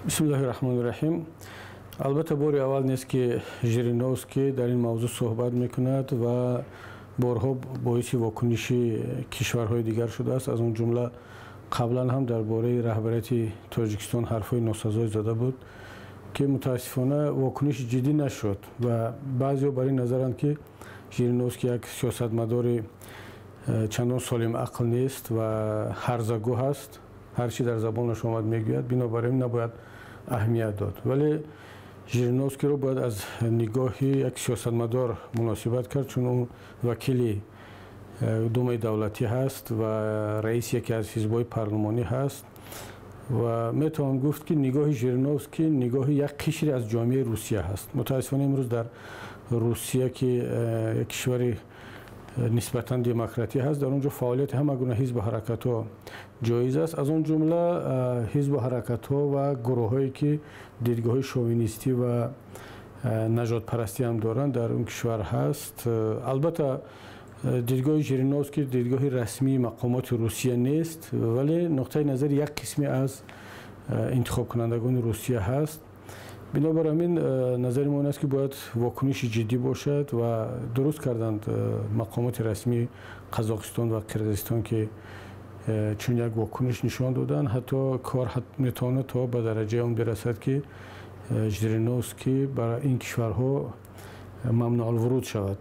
Бисмиллоҳи раҳмони раҳим. Албатта, бори аввал нест, ки Жириновский дар ин мавзӯъ суҳбат мекунад ва борҳо боиси вокуниши кишварҳои дигар шудааст. Аз он ҷумла қаблан ҳам дар бораи раҳбарияти Тоҷикистон ҳарфҳои носазое зада буд, ки мутаассифона вокуниши ҷиддӣ нашуд ва баъзеҳо бар ин назаранд, ки Жириновский як сиёсатмадори чандон солим ақл нест ва ҳарзагӯ ҳаст, ҳар чи дар забонаш омад мегӯяд, бинобар ин набояд аҳамият дод. Вале Жириновскийро бояд аз нигоҳи як сиёсатмадор муносибат кард, чун ӯ вакили Думаи давлатӣ ҳаст ва раиси яке аз ҳизбҳои парлумонӣ ҳаст ва метавон гуфт, ки нигоҳи Жириновский нигоҳи як қишре аз ҷомеаи Русия ҳаст. Мутаассифона, имрӯз дар Русия, ки як кишвари нисбатан демократӣ ҳаст, дар он ҷо фаъолияти ҳама гуна ҳизбу ҳаракатҳо ҷоиз аст, аз он ҷумла ҳизбу ҳаракатҳо ва гурӯҳҳое, ки дидгоҳҳои шовинистӣ ва нажодпарастӣ ҳам доранд, дар он кишвар ҳаст. Албатта, дидгоҳи Жириновский дидгоҳи расмии мақомоти Русия нест, вале нуқтаи назари як қисме аз интихобкунандагони Русия ҳаст. Бинобар ҳамин, назари мо он аст, ки бояд вокуниши ҷиддӣ бошад ва дуруст карданд мақомоти расмии Қазоқистон ва Қирғизистон, ки чун як вокуниш нишон доданд. Ҳатто кор метавонад то ба дараҷаи он бирасад, ки Жириновский бар ин кишварҳо мамнуъулвуруд шавад.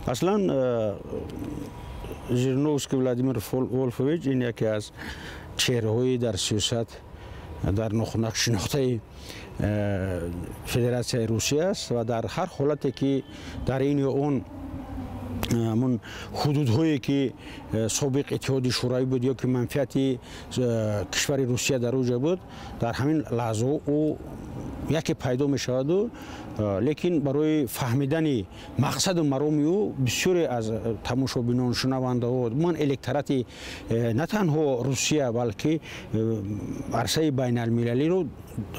Аслан Жириновский Владимир Вольфович ин яке аз чеҳраҳои дар сиёсат дар шинохтаи Федератсияи Русия аст ва дар ҳар ҳолате, ки дар ин ё он ҳамун ҳудудҳое, ки собиқ Иттиҳоди Шӯравӣ буд ё ки манфиати кишвари Русия дар оҷа буд, дар ҳамин лаҳзаҳо ӯ яке пайдо мешаваду, лекин барои фаҳмидани мақсаду мароми ӯ бисёре аз тамошобинон, шунавандаҳо, умуман электорати на танҳо Русия, балки арсаи байналмилалиро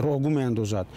роҳгум меандозад.